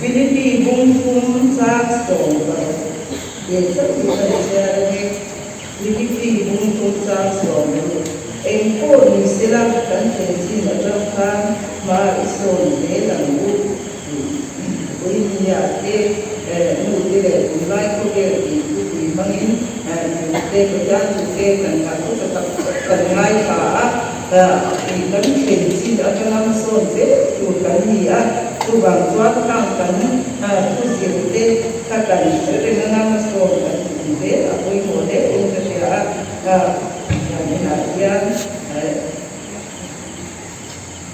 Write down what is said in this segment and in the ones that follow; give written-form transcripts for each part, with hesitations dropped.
Philippi bung thum chang 16 leh chauh hi kan chhiar a ni. Philippi bung thum chang 60. Eng pawh ni sela kan thlen chin atang khan hma i sawn zel ang u tih Puinia te nu te leh tunlai khawvel tih thupui hmangin te Pathian thute kan ngai thu tha tak tak kan ngaithla a, tih kan thlen chin atanga hmasawn zel tur kan ni a, chuvang chuan khang kan thu zir te kha kan hre reng anga hmasawn kan tum zel a pawimawh hle in ka hria a, kan inah hian.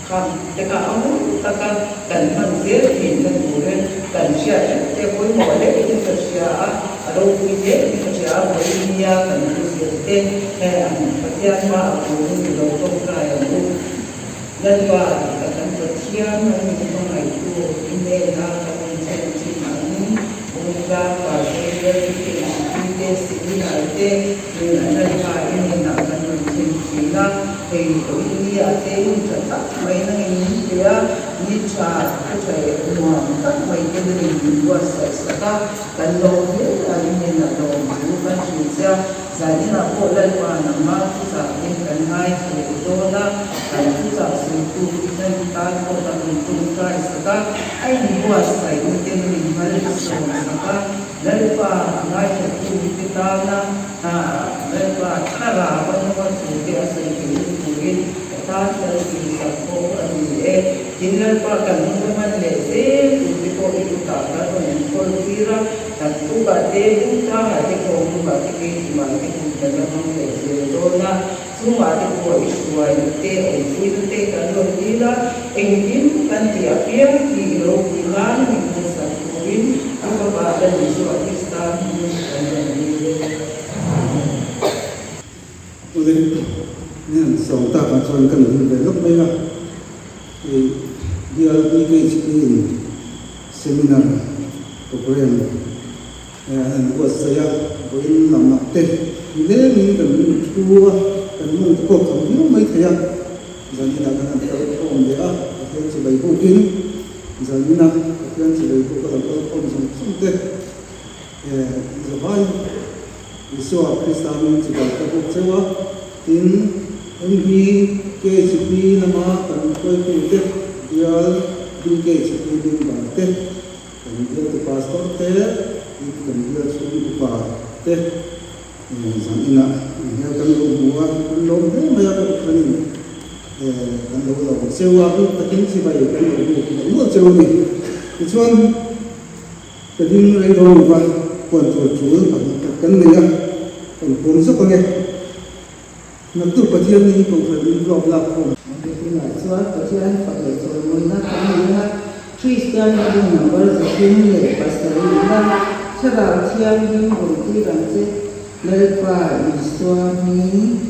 Kham te kha a ngun taka kan hman zel thinna turin kan hriat reng te pawimawh hle in ka hria a, a ropui hle in ka hria a, vawinia kan thu zir te he ang Pathian hma a turin i lo tawngtai ang u. Lalpa dik a kan Pathian an min hmangaihtu i hnena kan inthlen thin angin Bungtlang Pastor Bial PKCP te Seminar te Lalpa i hnenah kan rawn thlen thin a. Hei India te hun tha tak mai nangin min pe a, ni tha thu tha leh nuam tak mai te nangin min buatsaih sak a, kan lawm hle a, i hnenah lawm thu kan hrilh che a, zaninah pawh Lalpa nangma thuchah te kan ngaithla leh dawn a, kan thuchah sawitu hi kan tan pawh kan rawn tawngtai sak a, a inbuatsaihna te nangin mal i sawm sak a, Lalpa ngaithla tu te tana Lalpa thlarau a hnunga thu te a sawi theihna turin ka tan sal tihsak pawh a ni e. Tin, Lalpa kan hun a hman leh zel tur te pawh i kutah kan rawn inkawl tir a, kan tukah te, bungtlangah te, kawngtukah te, keichimah te hun kan la hmang leh zel dawn a, chungah te pawh i hruaina te, awmpuina te kan rawn dil a, engkim kan tih apiang hi i ropui nan min hmansak turin i Fapa Lal Isua Krista hmingin kan rawn dil e. Amen. Awle, ni han sawm takah chuan ka nuih ve lawk mai a, i DLBKHP in seminar program an han buatsaih a, vawiin lamah te nilengin kan thu a, kan mawng te pawh kham viau mai thei a, zaninah kan han kal khawm leh a, Pathian chibai bukin zanina Pathian chibai buk a lo kal khawm zawng zawng te zavai Isua Krista hming chibai ka buk cheu a, tin MBKHP lama kan hruaitute bial BKHP member te, kan bialtu pastor te, tin kan bial chhung upa te zan inah hmel kan lo hmu a, kan lawm hle mai a, Kohhranin kan lo lawm cheu a, bik takin chibai kan lo buk mawlh mawlh cheu a ni. Tichuan. Ka ding rei dawn lova puan tur tul pakhat kan nei a, kan pawm zawk ange. Naktuk Pathian ni hi Kohhran in vlog lak khawm. Biakinah chuan Pathian fak leh chawimawina kan nei a, Kristian hming number 37 na Thlarau Thianghlim rawn tir ang che, Lalpa Isua hming.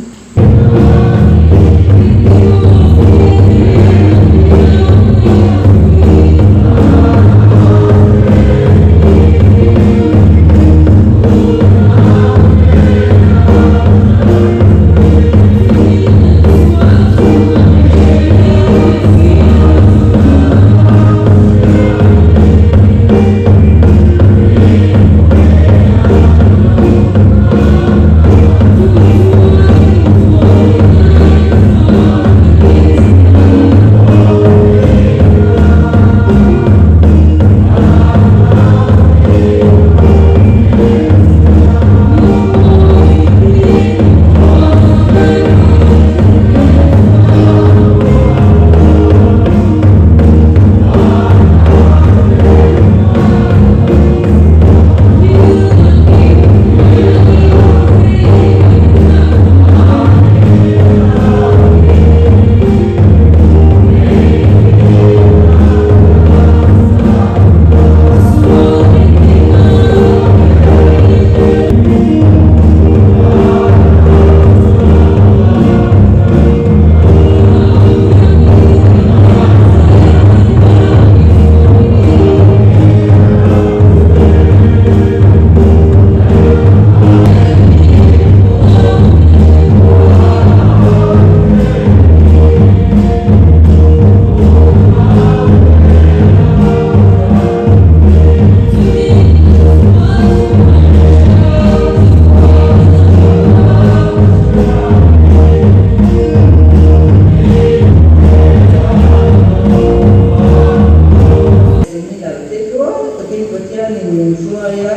Tluang takin Pathianin min hruai a,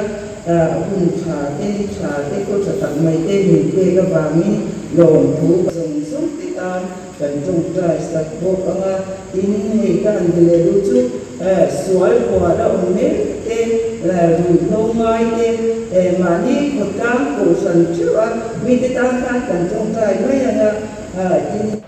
hun tha te, ni tha te, khaw tha tak mai te min pek avangin lawmthu zawng zawng te tan kan tawngtai sak bawk ang a. Tin, hei ka han ti leh duh chu sual huat a awm mek te, ruihhlo ngai te, mahni khawtlang kohhran theuh a mite tan khan kan tawngtai mai ang a. Tin.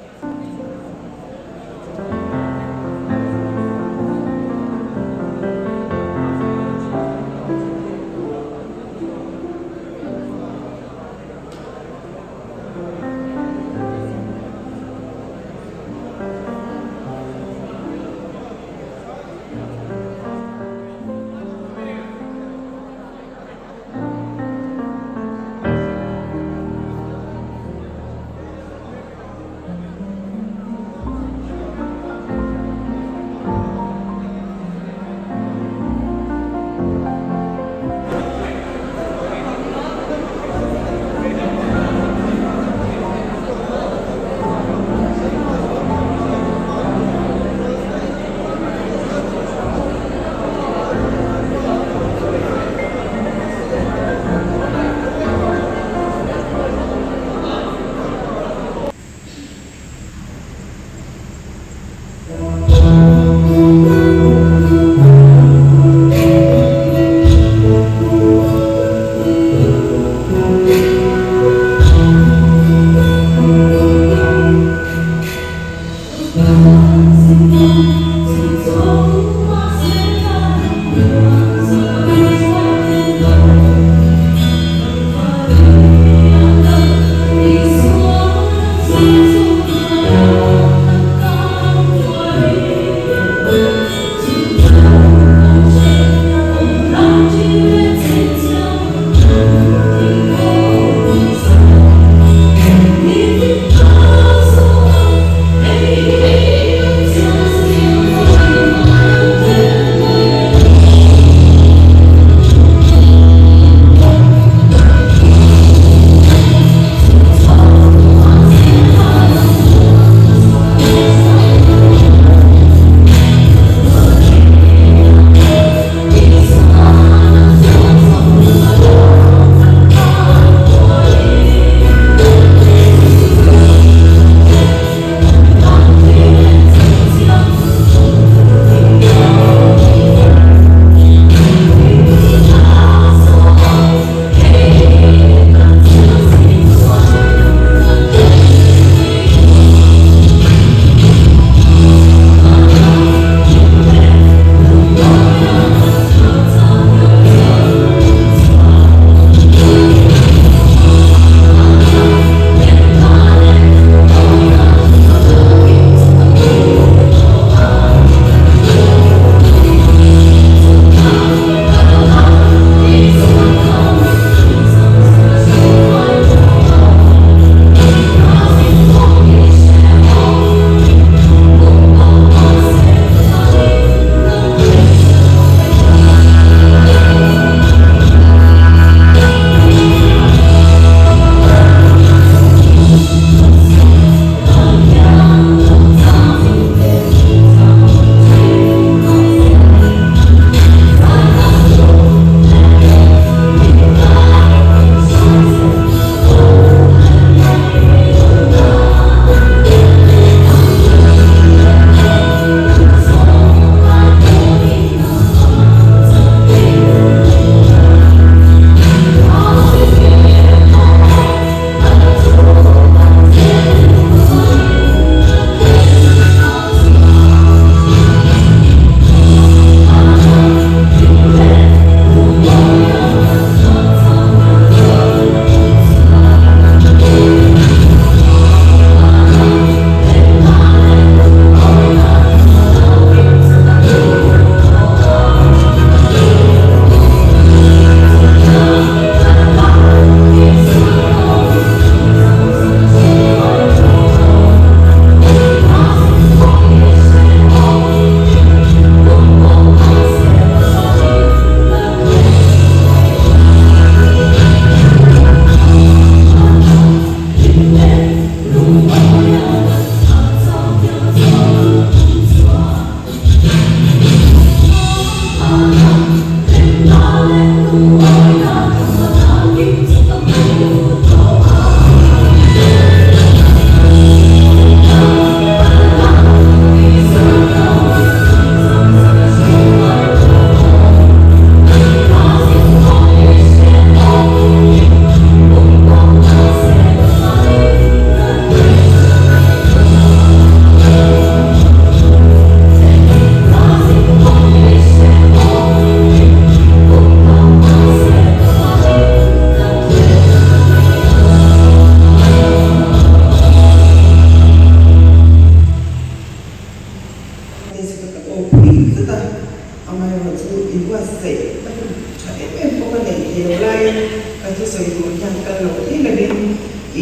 inbuatsaih na hun tha em em pawh ka neih thei lo laiin ka thusawi tur hian kal lo thei lovin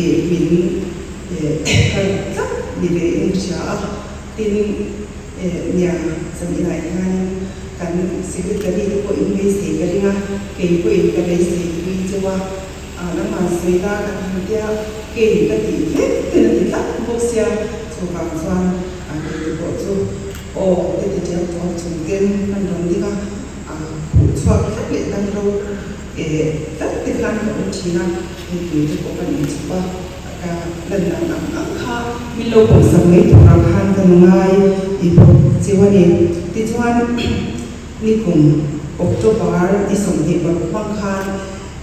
ih min kal tlat ni ve in ka hria a. Tin, nia zan inah hianin kan secretary te pawh in beisei ka ring a, kei pawhin ka beisei pui cheu a, nangmah sawi la kan han tia keiin ka tih vek ten a ti tlat bawk sia, chuvang chuan kei te pawh chu aw te ti tiang tuam chung ten kan rawn ding a, khuh chhuak tlat leh dang ro tlat te khan ka awm thin a, hei tui te pawh kan inchhawp a. Ka lan dan ang ang kha min lo pawmsak mai turah khan ka ngai i bawk cheu a ni. Tichuan, nikum October ni 26 hmang khan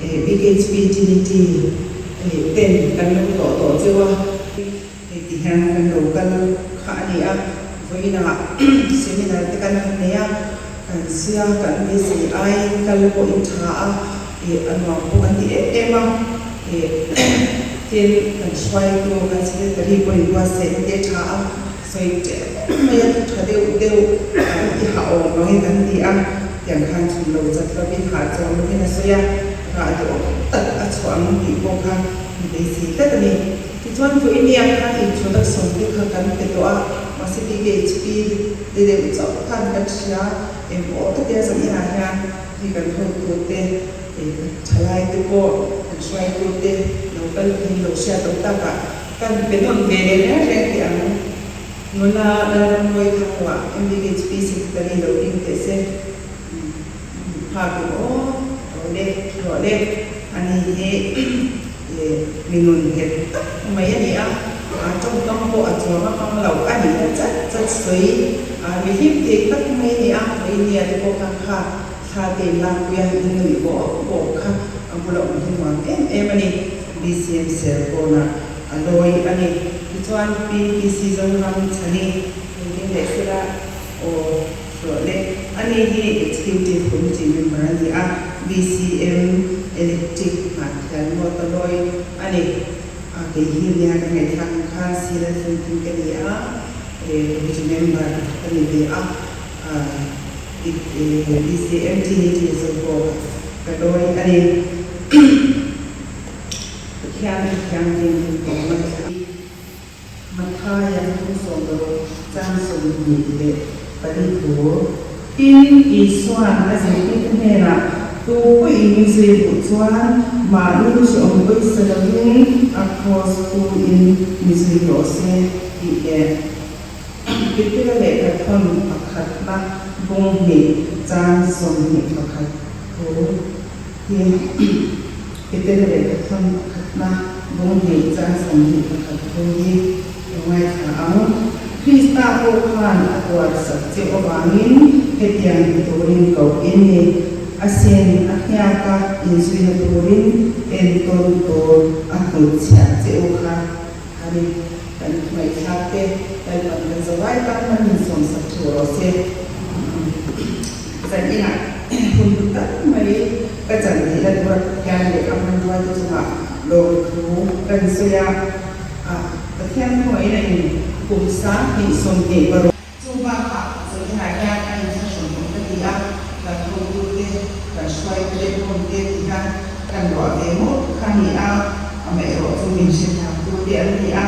BKHP Trinity ten kan lo tlawh tawh cheu a. Hei ti hian kan lo kal kha a ni a, vawiinah seminar te kan han nei a, kan sia kan beisei aiin kal pawh in tha a, ih a nuam pawh kan ti em em a, ih tin kan hruaitu kan secretary pawh in buatsaih na te tha a, sawi teh mai a thu tha deuh deuh i hah awm angin kan ti a, tiang khan chhun lo chat lovin hah chawl lovin a sawi a, rah duh awm tak a chhuah ang tih pawh kha mi beisei tlat a ni. Tichuan vawinia khan introduction te kha kan pe tawh a, mahse BKHP te deuh chauh khan kan hria eng aw ka tia zan inah hian hei kan hotute thalai te pawh kan hruaitute lo kal hin lo hriat lo takah kan pe nawn ve leh reng reng teh ang. Nula Lalrammawi Thangmuah MBKHP Secretary lo ding teh se. Phak em aw rawh le rawh le ani hi mi nun nghet tak mai a ni a, tawngkam pawh a chuang a hmang lo a nih na chat chat sawi mi hlim thei tak mai a ni a, India te pawh khan kha thla te in lakpui a, in nuih bawk bawk kha a bula awm hi nuam em em a ni. BCM Serkawnah a lawi a ni. Tichuan PPC Zoram Chhani engtin leh sela aw. Hlawh le. Ani hi Executive Committee member a ni a, BCM Electric Hnahthial Ngawt a lawi a ni. A kei hi nia ka ngaihthlak ang khan Sila Thingthing ka ni a, Committee member ka ni ve a, BCM Trinity Zopawk ka lawi a ni. Pathian Thianghlim awm a thlah. Mathaia hnung 60 chang 24 thu. Tin, Isua'n a zirtirte hnenah, Tu pawhin mi zui duh chuan mahni hrehawm pawisa lovin a kraws pu-in mi zui rawh se, tih leh Petera lehkhathawn pakhatna bung hnih chang 21 thu hi. Petera lehkhathawn pakhatna bung hnih chang 21 thu hi ka ngaithla ang. Krista pawh khan a tuar sak che avangin hetiang ti turin koh in ni. A sin a hniaka inzuina turin entawn tur a hnutchhiah che u kha a ni. Kan ngaihthlak te Lalpan kan zawai tan man min sawm sak thu rawh se. Zan inah hun hlu tak mai ka chan theih la tura Pathian leh a hmanrua te chungah lawmthu kan sawi a, Pathian khawngaih in a in kum 20 26. Chu bakah zan inah hian a inthlahrun awm ka ti a, kan hotute, kan hruaitute hmun te ti hian kan ruah ve ngawt kha a ni a, amaherawh chu min hrethiamtute an ni a.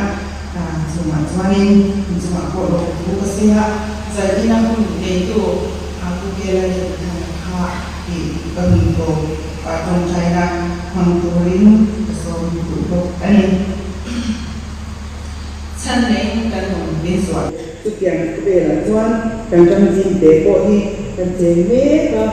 Chungah chuanin in chungah pawh lawmthu ka sawi a, zalhina hun neitu Pu Kela Rinthana kha tih ka hun tawp a tawngtaina hmang turin ka sawm duh bawk a ni. Chhan neiin kan awm min zuah. Chutiang khawvelah chuan kan ram zim te pawh hi kan cheng mek a,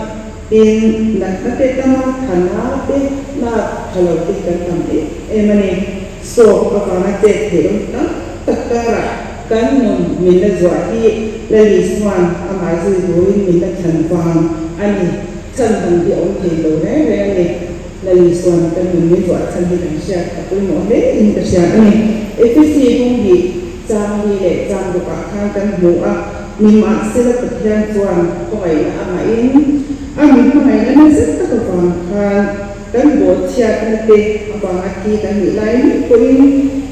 tin natna te tam a, thana te lak tha lo te hi kan tam em em a ni. Sawk avanga chet theih awm tam tak karah kan nun min la zuah hi Lali chuan amah zui turin min la thlan vang a ni. Chhan dang hi a awm thei lo reng reng a ni. Lali chuan kan nun min zuah chhan hi kan hriat a pawimawh hle in ka hria a ni. Efesi bung hnih chang li leh chang rukah khan kan hmu a, nimahsela Pathian chuan khawngaihna amahin a mi hmangaihna nasa tak avang khan, Kan bawhchhiatna te avanga thi kan nih lai mek pawhin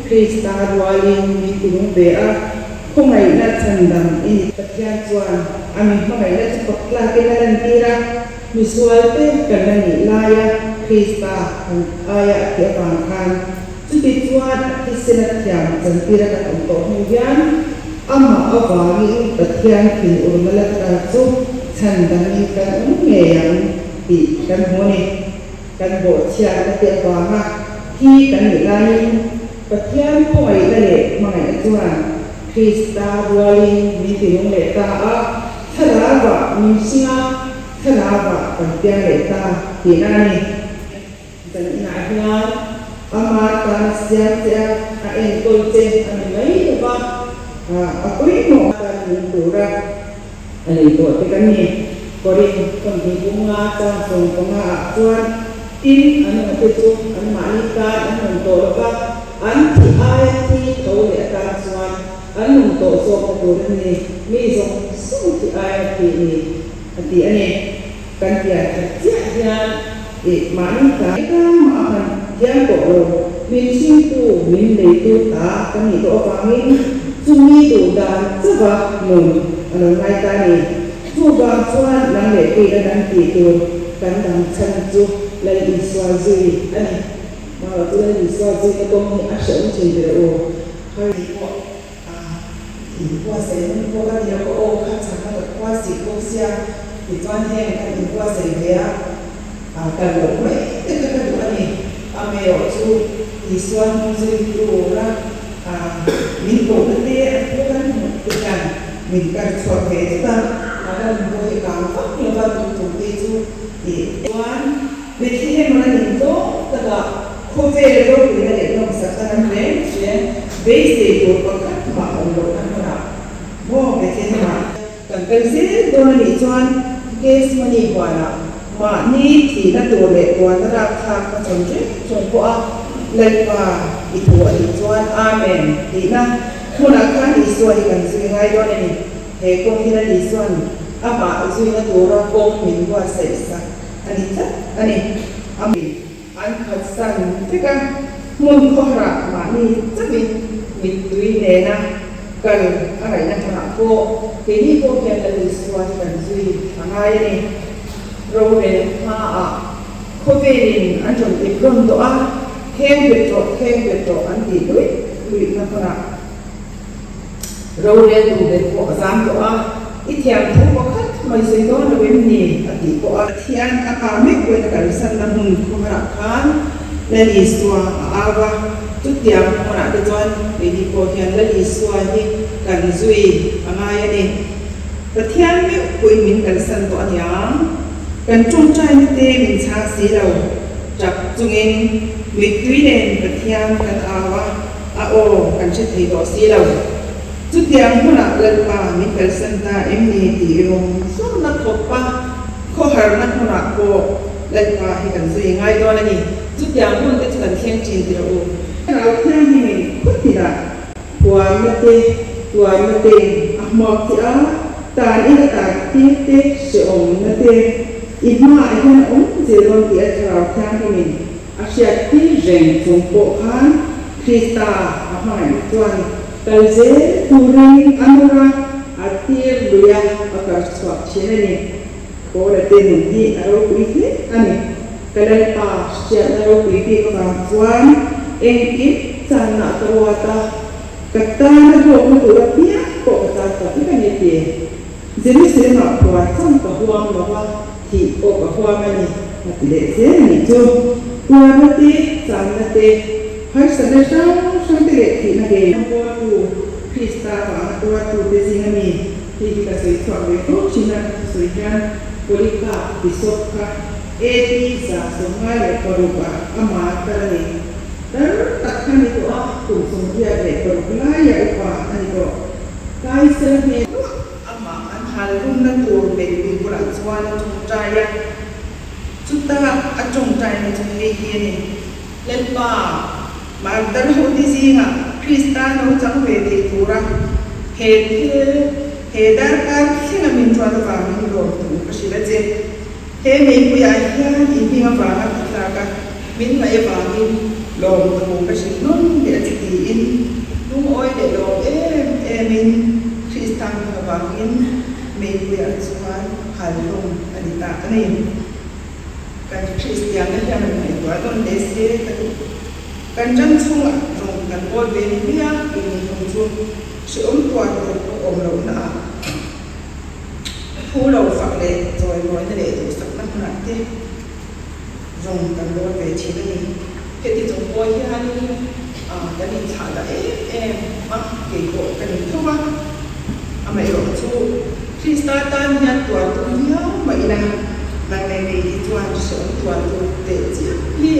Krista rualin min tinung ve a, khawngaihna chhandam i ni. Pathian chuan a mi hmangaihna chu fak tlakin a lantir a. Misualte kan la nih laia Krista kan aia a tih avang khan chutichuan a thisen a thiam chantira kan awm tawh hnu hian amah avangin Pathian thinurna la ta chu chhan dangin kan awm ngei ang tih kan hmu a ni. Kan bawhchhiatna te avanga thi kan nih laiin Pathian khawngaihna leh hmangaihna chuan Krista rualin min tilung leh ta a, thlarauah min hring a, thlarauah kan piang leh ta tihna a ni. Kan inah hian ama tan a siam che a, a enkawl che a ni mai lo va, a pawimawh tan min tura a lei tawh te kan ni. Korin thawmhnih bunga chang 15 ah chuan tin an awmte chu anmahni tan an awm tawh lo va, An thi aia thi tho leh atan chuan an nung tawh zawkna tur a ni, mi zawng zawng thi aia thi ni a ti a ni. Kan pian khat chiah hian i mahni ta tan mah a han thiam tawh lo, min hringtu, min leitu ta kan nih tawh avangin chumi duh dan chauha nun a lo ngai ta a ni. Chuvang chuan nang leh keina kan tih tur kan dang chhan chu Lal Isua zui a ni. Mah chu Lal Isua zui na kawng hi a hrehawm thin ber u. Har ni pawh a inbuatsaih hun pawh ka ni lo ka aw kha chak a ka khua sih bawk sia tichuan heng kan inbuatsaih ve a kal loh mai te kha ka duh a ni. Amaherawh chu Isua hnung zui tura min kohna te a thu kan hmuh te hian min kar chhuak ve tlat a, a kan pawh hi kang vak lova tun tum te chu chuan Bethlehem an in tlawm takah khawvel ropuina leh nawmsak a ram reng reng beisei tur pakhat mah awm lohna hmunah maw Bethlehem-ah kan kal zel dawn a nih chuan Gethsemane huanah mahni thihna tur leh tuarna rakthlak ka chawn reng chung pawha Lalpa i thu a nih chuan Amen tihna hmunah khan Isua hi kan zui ngai dawn a ni. He kawng hi Lal Isua'n amah zuina tura kawng min buatsaih sak A ni tlat a ni. A mi an phatsan vek a, hmun khawharah mahni chauhin mittui nena kal a ngaihna hmunah pawh keini pawh hian Lal Isua hi kan zui a ngai a ni. Rorel hmaah khawvelin an rawn ip rawn tawh a, Kheng bet rawh, kheng bet rawh an tih luih luihna hmunah Rorel duh ber pawh a zam tawh a, I thiam thu pakhat mai sawi dawn lo em ni? a tih pawh a. Pathian a pa mek pawhin a kalsanna hmun khawharah khan Lal Isua a au a, chutiang hmunah te chuan keini pawh hian Lal Isua hi kan zui a ngai a ni. Pathian meuh pawhin min kalsan tawh a niang, kan tawngtaina te min chhang si lo, tap chungin mittui nen Pathian kan au a. A aw, kan hre thei tawh si lo. Chutiang hmunah Lalpa min kalsan ta em ni tih rawng zawrna khawpa khawharna hmunah pawh Lalpa hi kan zui ngai dawn a ni. Chutiang hun te chu kan thleng thin ti rawh u. Thlarau Thianghlimin khuatinah huanna te, tuarna te a hmuak che a, tan ina tan tir te, hrehawmna te i hmaah hian a awm zel dawn tih a Thlarau Thianghlimin A hriat tir reng chung pawh khan Krista a hmangaihna chuan kal zel turin a nawr a, a tir lui a, a kar chhuak thin a ni. Paula te nun hi a ropui hle a ni. Ka Lalpa hriatna ropui bik avang chuan engkim channa ka ruat a, ka tana hlawkna tur apiang pawh ka tan ta vek a ni ti. Jerusalem-ah phuar chang ka huam lo va, thih pawh ka huam a ni, a ti leh zel a nih chu. Tuarna te, channa te, harsatna hrang hrang te leh thihna ngei tuartu, Krista vanga tuartute zinga mi, hei hi ka sawi chhuak ve fo thin a, ka thusawi hian Polycarp Bishop kha AD 156 ah a martar a ni. Tar tak kha a ni tawh a, kum 86 laia upa a ni tawh. Kaisara hmel ruah amah an hal lumna tur meipui bulah chuan a tawngtai a, chuta a tawngtaina chu hei hi a ni, Lalpa, martar hote zingah Krista lo chang ve thei tura he thil, he darkar thlenga min ruat avangin lawm tur ka hrilh a che. He meipuiah hian i hming avanga ka tlak a, min ngaih avangin lawm thu ka hrilh nawn leh a che tiin lungawi leh lawm em emin Krista hming avangin. meipuiah chuan hal hlawm a ni ta a ni. Kan Kristianna hian rawn ngaihtuah dawn hle se ka duh. Kan ram chhungah rawng kan bawl ve ni mai a, keini hlawm chu hrehawm tuar tur pawh awm lohna ah phu lo fak leh chawimawina leh duhsakna hmunah te rawng kan bawl ve thin a ni. Heti chung pawh hianin kan inthlah dah em em a, kei pawh ka ni tho a. Amaherawh chu Krista tan hian tuar tum viau mah ila, nang leh kei hi chuan hrehawm tuar tur teh chiam hi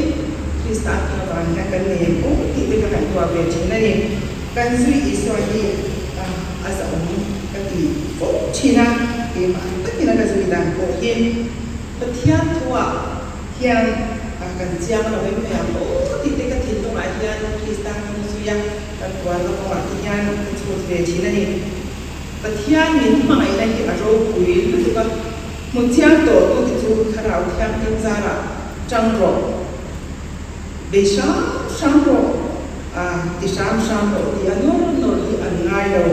Krista hming avang hian kan nei ang aw tih te ka ngaihtuah ve thin a ni. Kan zui Isua hi a zahawm ka ti fo thin a, keimah takin a ka zui dan pawh hi Pathian thuah hian kan chiang lo em mai ang aw tih te ka thinlungah hian Krista hming zui a kan tuarna kawngah te hian ka chhut ve thin a ni. Pathian min hmangaihna hi a ropui lutuk a, hmu chiang tawh tu te chu Thlarau Thianghlim zarah tang rawh, bei hram hram rawh, a ti hram hram rawh tih a nawr nawr hi an ngai lo.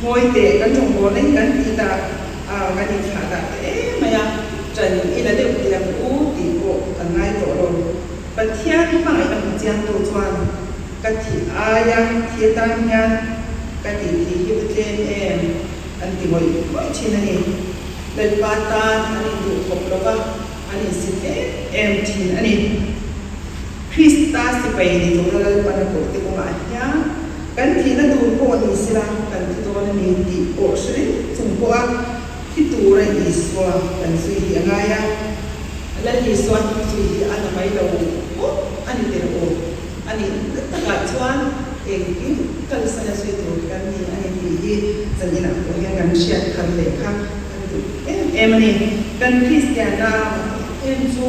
Ngawi teh kan rawngbawlna hi kan tih dah a, kan inthlah dah ta em mai a, ṭan i la deuh teh ang u tih pawh an ngai tawh lo. Pathian hmangaihna hmu chiang tu chuan ka thih aia thi atan hian ka tih thih hi va tlem em an ti ngawih ngawih thin a ni. Lalpa tan an induh khawp lo va, an insit em em thin a ni. Krista sipai ni tura Lalpan a koh te kawngah hian kan thihna tur pawh ni sela kan thi dawn a ni tih pawh hre reng chung pawha thi tura Isua kan zui hi a ngai a. Lal Isua hi zui hi a na mai lo pawh a ni tel aw. A nih na takah chuan engkim kalsan a zui tur kan ni a ni tih hi zaninah pawh hian kan hriat thar leh kha kan duh em em a ni. Kan Kristianna em chu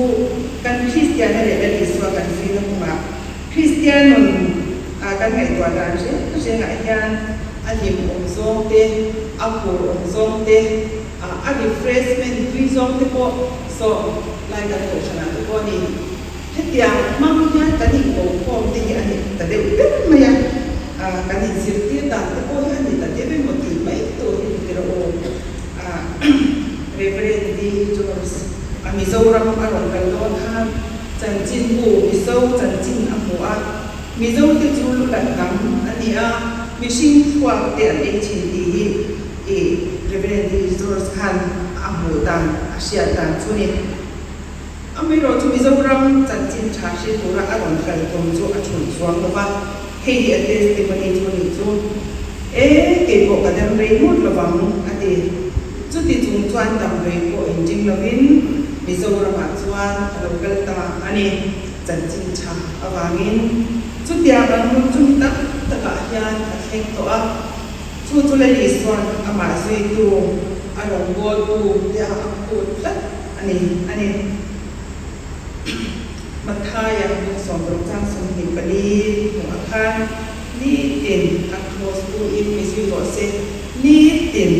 kan Kristianna leh Lal Isua kan zuina kawngah Kristian nun a kan ngaihtuah dan reng rengah hian a hlim awm zawng te, a phur awm zawng te, A refreshment tui zawng te pawh saw lai kan kohhran ah te pawh a ni. Hetiang hmang hian kan inkokhawm te hi a ni ta deuh ber mai a, kan inzirtir dan te pawh hi a ni ta deuh emaw tih mai tur hi ni tirh aw. Reverend D. George a Mizoram a rawn kal dawn khan chanchinbu Mizo chanchin a hmu a, Mizo te chu lu lat tam a ni a, mihring thluak te an ei thin tih hi I Reverend D. George khan a hmuh dan, a hriat dan chu ni. Amaherawh chu Mizoram chanchin tha hre tura a rawn kal tum chu a thulh chuang lo va, hei hi a testimony chu ni chu, E, kei pawh ka dam rei ngawt lo vang, a ti. Chuti chung chuan dam rei pawh inring lovin Mizoramah chuan a lo kal ta a ni. Chanchin tha avangin chutiang ang hun chu mi tam takah hian a thleng tawh a. Chu chu Lali chuan amah zuitu a rawngbawltu te a phut tlat a ni a ni. Mathaia bung 60 chang 24 hmuh khan nitin a kraws pu in mi zui rawh se, nitin tih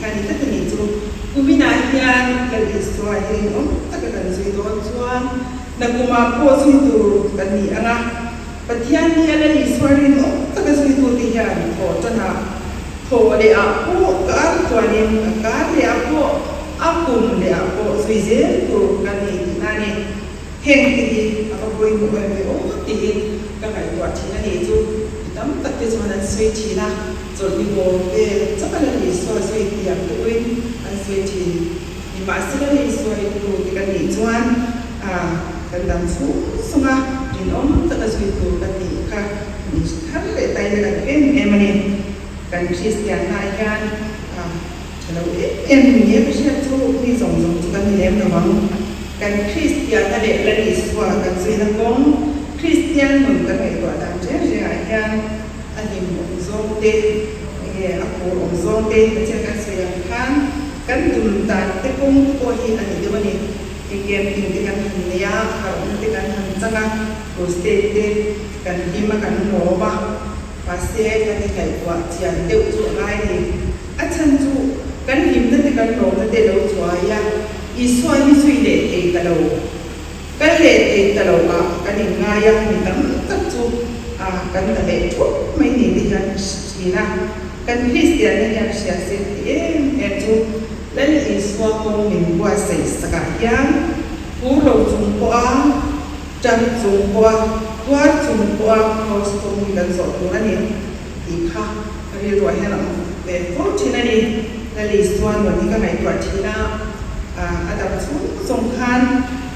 kha a ni tlat a ni chu. Kuminah hian Lal Isua hi rinawm taka kan zui dawn chuan nakumah pawh zui tur kan ni ang a. Pathian hi a Lal Isua rinawm taka zuitute hian thaw tanah, thaw leh ah pawh kar chuanin a kar leh ah pawh a kum leh ah pawh zui zel tur kan ni tihna a ni. Heng te hi a va pawimawh em ve aw tiin ka ngaihtuah thin a nih chu. Mi tam tak te chuan an sawi thin a, chawlhni bawr vel chauh a Lal Isua zui tiang te pawhin an sawi thin. Nimahsela Lal Isua ringtu te kan nih chuan kan dam chhung chhung a, rinawm taka zui tur kan nih kha min hre thar leh ta ila kan em em a ni. Kan Kristian hna hian tha lo em em ni a ka hriat chu mi zawng zawng chu kan ni lem lo ang. Kan Kristianna leh Lal Isua kan zuina kawng Kristian nun kan ngaihtuah dan reng rengah hian a hlim awm zawng te, enge a phur awm zawng te Pathian kan sawi ang khan kan tum dan te kawng te pawh hi a ni deuh a ni. I camping te kan han nei a, harhna te kan han chang a, crusade te kan hlim a kan lawm a, mahse kan ingaihtuah chian deuh chu a ngai ni. A chhan chu kan hlimna te kan lawmna te lo chuai a, Isua hi zui leh thei ta lo, kal leh thei ta lo ah kan inngai a, mi tam tak chu kan ta leh thup mai ni te hian ka hre thin a. Kan Kristianna hian hria se ti em em chu Lal Isua kawng min buatsaih sakah hian phur lo chung pawha, ṭan chung pawha, tuar chung pawha Kraws kawng hi kan zawh tur a ni tih kha ka rilruah hian a awm ve fo ṭhin a ni. Lal Isua nun hi ka ngaihtuah ṭhin a, a dam chhung zawng khan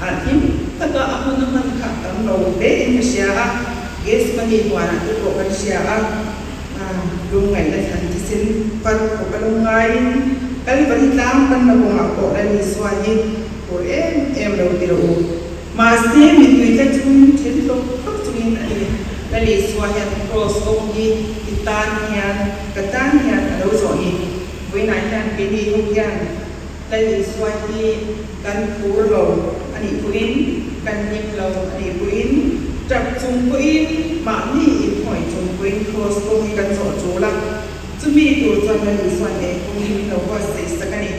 hlim taka a hun a hman kha a tam lo hle in ka hria a, Gethsemane huanah te pawh kan hria a. Lungngaihna thlan thisen par khawp a lo ngaiin Kalvari tlang panna kawngah pawh Lal Isua hi phur em em lo ti rawh u. Mahse, mittui tla chungin then hlawk hlawk chungin a ni. Lal Isua hian Kraws kawng hi i tan hian, ka tan hian a lo zawh ni. Vawiinah hian keini ho hian Lal Isua hi kan phur lo a nih pawhin, kan hlim lo a nih pawhin, tap chung pawhin, mahni inhawih chung pawhin Kraws kawng hi kan zawh tul a. Chumi tur chuan Lal Isua'n eng kawng hi min lo buatsaih sak a ni.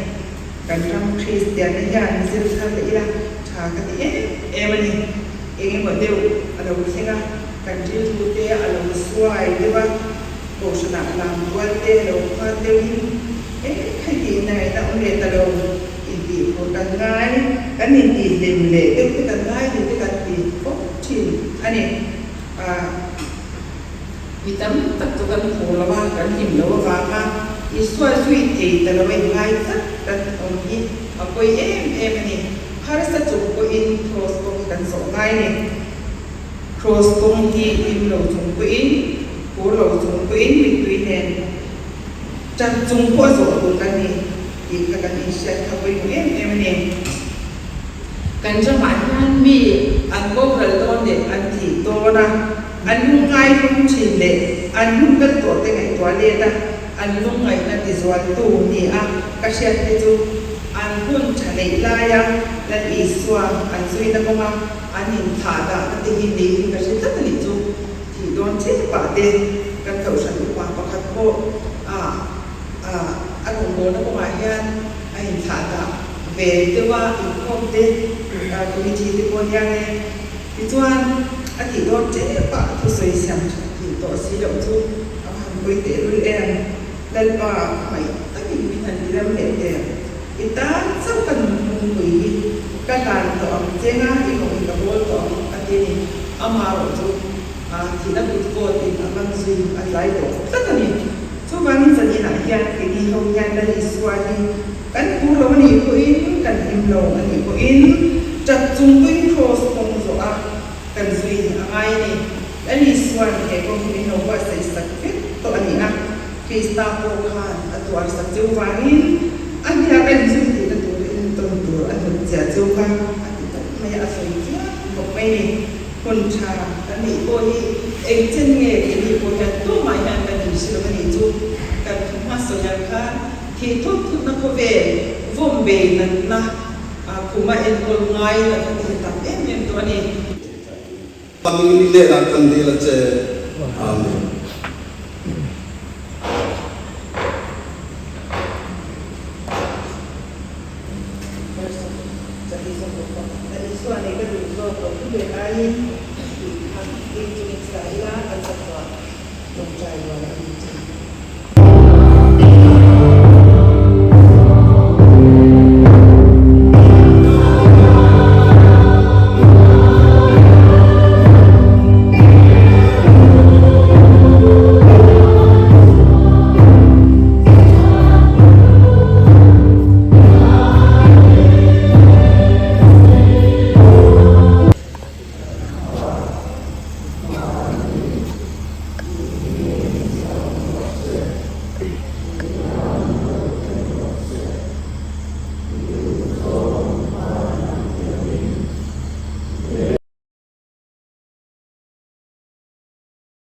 Kan ram Kristianna hian zir thar leh ila tha ka ti em em a ni. Eng emaw deuh a lo thleng a, kan rilru te a lo suai deuh a. Kohhranah lam kual te lo khuat deuhin eng kha tihna ngaihna awm leh ta lo, intihphur kan ngai, kan intihhlim leh deuh te kan ngai ni te kan ti fawk thin a ni. Mi tam tak chu kan phur lo a, kan hlim lo avanga Isua zui thei ta lo a inngai tlat kan awm hi a pawi em em a ni. Harsa chung pawhin Kraws kawng hi kan zawh ngai a ni. Kraws kawng hi hlim lo chung pawhin, phur lo chung pawhin mittui nen ṭap chung pawh a zawh tur kan ni tih kha kan inhriat kha pawimawh em em a ni. Kan ramah hian mi an boral dawn leh an thih dawn a, an lungngai hlum ṭhin leh an hun kal tawh te ngaihtuah let a, an lungngaihna tizualtu ni a ka hriat te chu an hun ṭha neih laia Lal Isua an zuina kawnga An inthah dahna te hi niin ka hre tlat a nih chu. Thih dawn che pah te kan kohhran upa pakhat pawh a a a rawngbawlna kawngah hian a inthah dah ve deuh a, inkhawm te committee te pawh hian e. Tichuan a thih dawn che pah thusawi siam that thih tawh si loh chu a va han pawi tehlul em. Lalpa hmaih takin min han ti ram leh teh. I tan chauh ka nunphung pui hi ka hlan tawh ang che nga i rawng hi ka bawl tawh ang a ti a ni. Ama erawh chu thihna kut kawt in a man zui a tlai tawh tlat a ni. Chuvangin zaninah hian keini ho hian Lal Isua hi kan phur lo a nih pawhin kan hlim lo a nih pawhin ṭap chung pawhin Kraws kawng zawh a kan zui a ngai a ni. Lal Isua'n he kawng hi min lo buatsaih sak vek tawh a ni a. Krista pawh khan a tuar sak cheu vangin a hnia ka inzui tihna tur in tawn tur a hnut chiah cheu kha a ti tawp mai a, a sawi chiang bawk mai ni. Hun tha kan neih pawh hi eng chen nge keini pawh hian tumah hian kan inhre lo a nih chu. Kan thu hmasawi ang khan thih thut thutna khawvel vawm bei natna khuma enkawl ngai natna te hi tam em em tawh a ni. Hmangin i hnenah kan dil a che. Amen.